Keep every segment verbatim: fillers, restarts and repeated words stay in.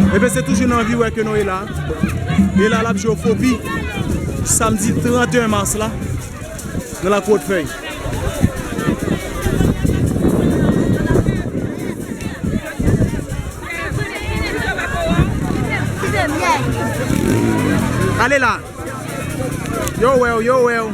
Ebyen, se toujou nan Viwè ke nou ye la. E la, l ap jwe Fopi, samdi trannteyen mas la, nan Lakou Wòdfèy. Ale la. Yo wè w, yo wè w.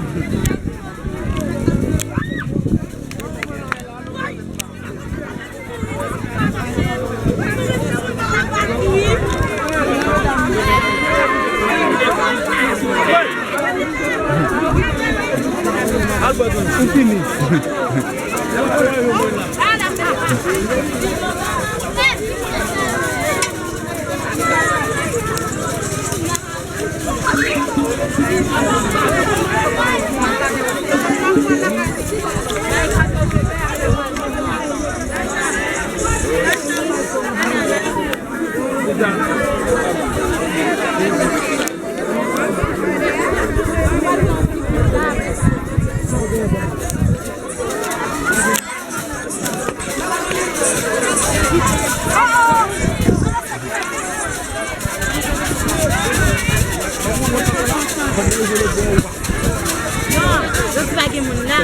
Ou fini. Non, yo di pa gen moun la.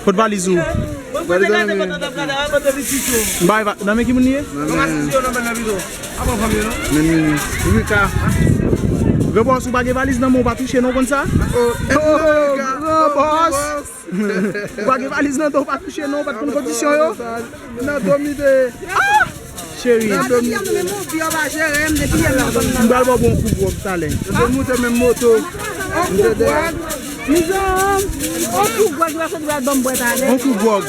Kot valiz ou? Mwen prefere gade pandan n ap gade a, pandan pitit yo. M bay va-, nan men ki moun li ye? Nan men Rika. Granbòs, ou pa gen valiz nan men w, pa touche non, konn sa? Oh, Rika, Granbòs. Ou pa gen valiz nan do, pa touche non, ou pa t konn kondisyon yo. Nan do m li te. Ah! Cheri. Nan do m li te. M pral ba w bon kou gwòg talè. Nan do m ou te menm moto. On kou gwòg. Mizanm, on kou gwòg, li pa sot pral ban m bwè talè. On kou gwòg.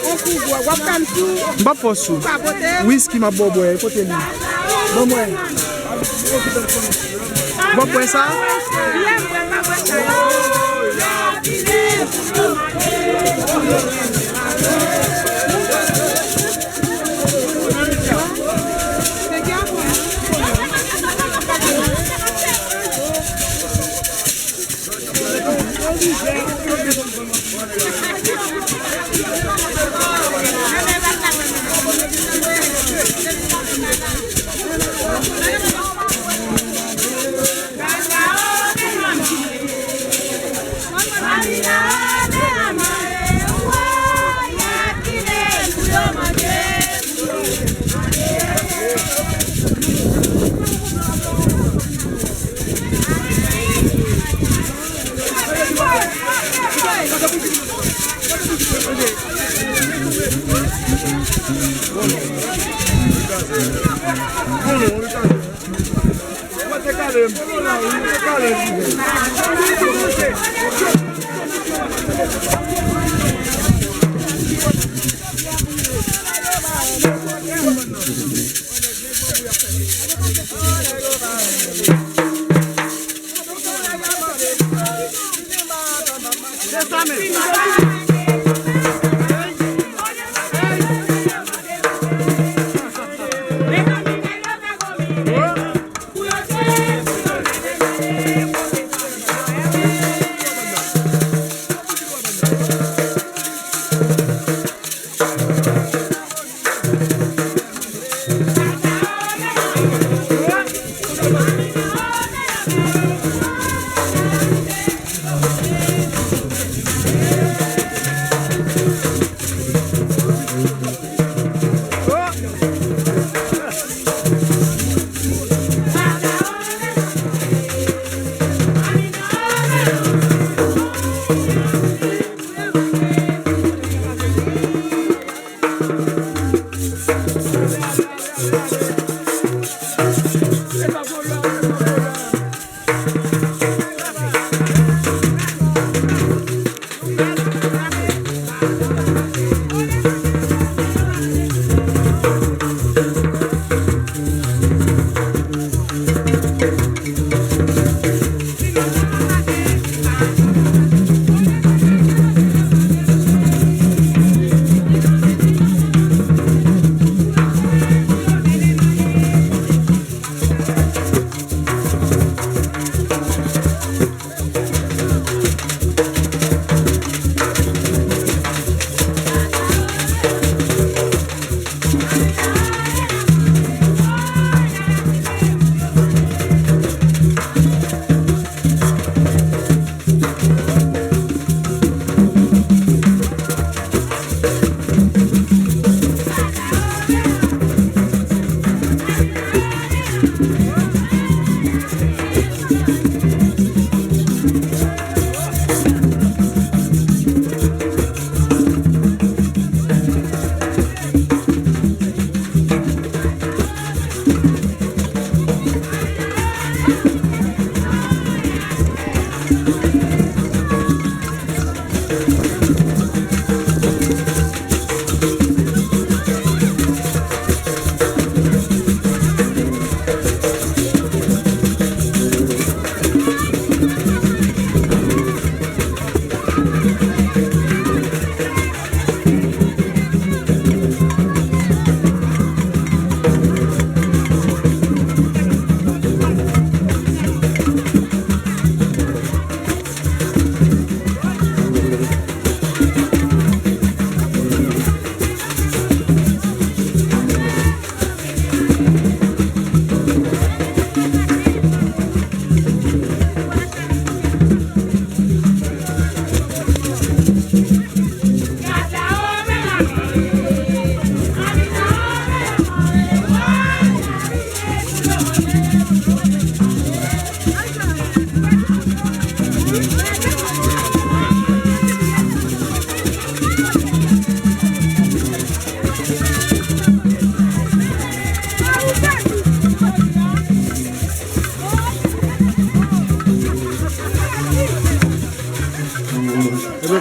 On kou gwòg. W ap tann sou. M p ap fòs ou. Ou pa pote. Wiski m ap ba w bwè, pote li. Ban m bwè. Bon, pwen sa? Ebyen,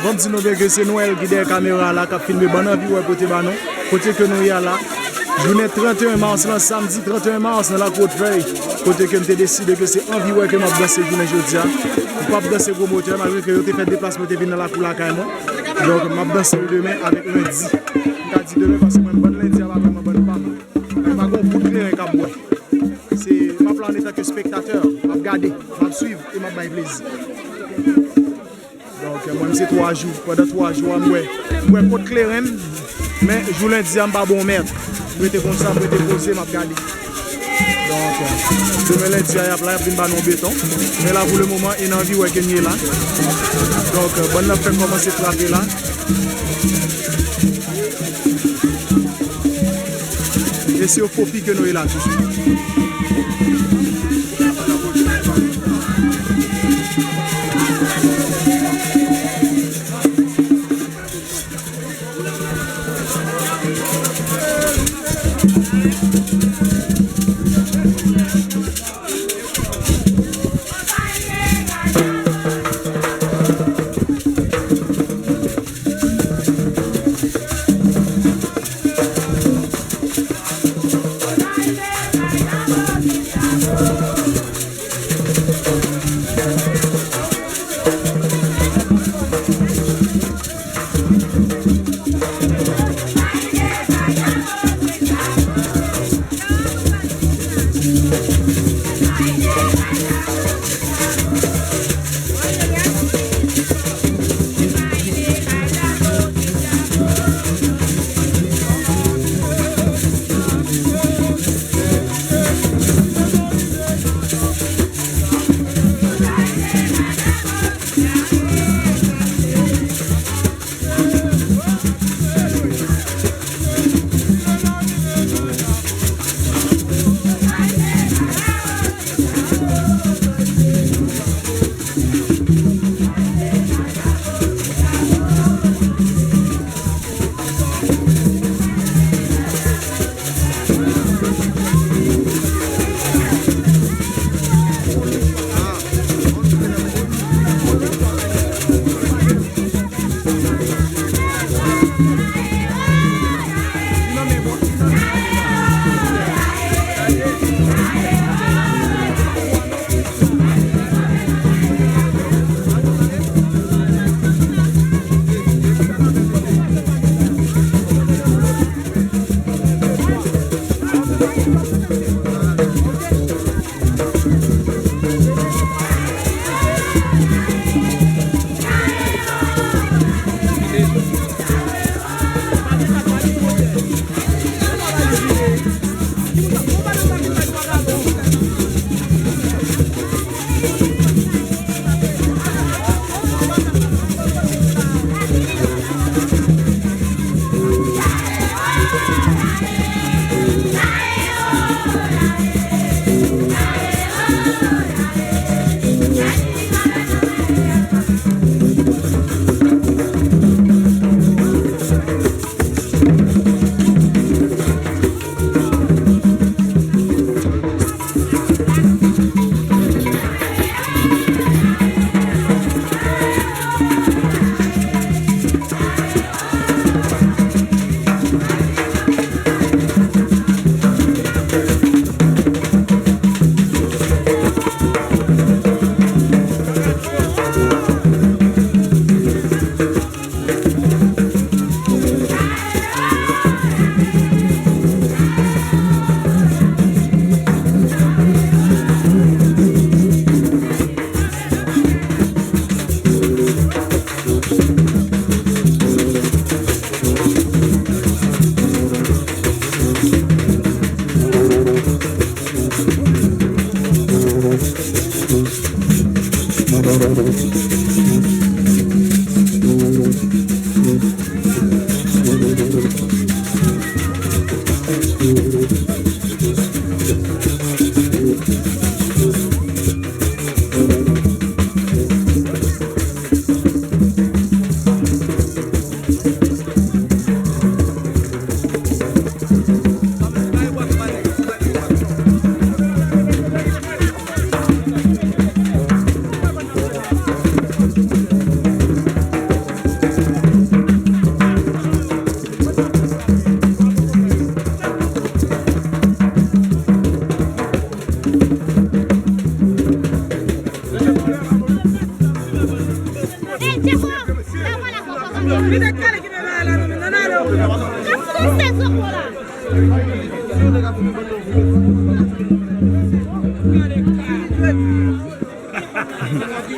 fò m di nou byen ke se Noël ki dèyè kamera la, k ap filme bann anvi wè kote ba nou, kote ke nou ye a la. Jounen trannteyen mas lan, samdi trannteyen mas nan lakou Wotfèy, kote ke m te deside ke se anvi wè ke m ap danse jounen jodi a. M p ap danse gwo motè, malgre ke yo te fè deplasman, yo te vin nan lakou lakay mwen. Donk, m ap danse l demen avèk lendi. M ka di demen paske mwen, m bann lendi a pa vrèman bann pa m. Mwen pa gon bout kleren k ap bwè. Se, m ap la an etan ke spektatè, m ap gade, m ap swiv e m ap bay plezi. Donk, mwen, m se twa jou. Pandan twa jou a, m bwè, m bwè kot kleren m. Men, jou lendi a, m pa bon mèd. M rete konsa, m rete poze, m ap gade. Donk, demen lendi a, y ap la, y ap vin ba nou beton. Men la, pou le moman, e nan anvi wè ke n ye la. Donk, bann nan fèk kòmanse frape la. E se yo fopi ke nou ye la toujou.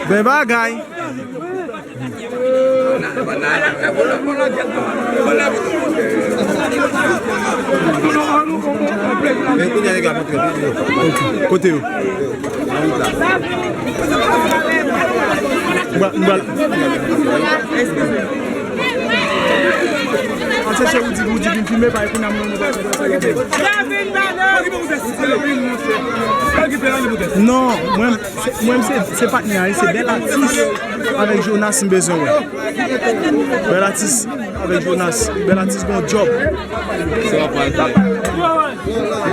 Bèl bagay. Kote yo? Mwen, mwen. An chèche Woody, Woody vin filme, pa kounye a mwen. Non, mwen, se, mwen se, se patnè a, se Bèl Atis avèk Jonas m bezwen wè. Bèl Atis avèk Jonas. Bèl Atis gon djòb.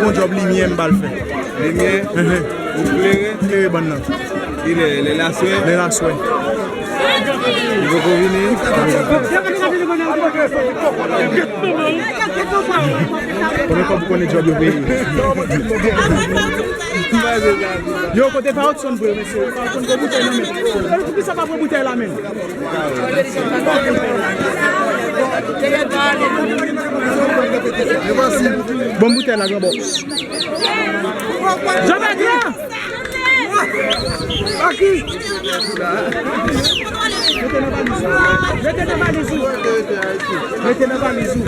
Gon djòb limyè m ba l fè. Limyè? Ou klere? Klere bann nan. Kilè? Lè l aswè? Lè l aswè. Li poko vini? Konbyen kòb ou konnen djòb yo peye? Yo, kote pa Hudson vre, mesye. Pa Hudson, pran boutèy nan men. Poukisa pa pran boutèy la men? Bon boutèy la, gran bò. Jean-Bertrand! Aki! Mete nan valiz ou. Mete nan valiz ou. Mete nan valiz ou.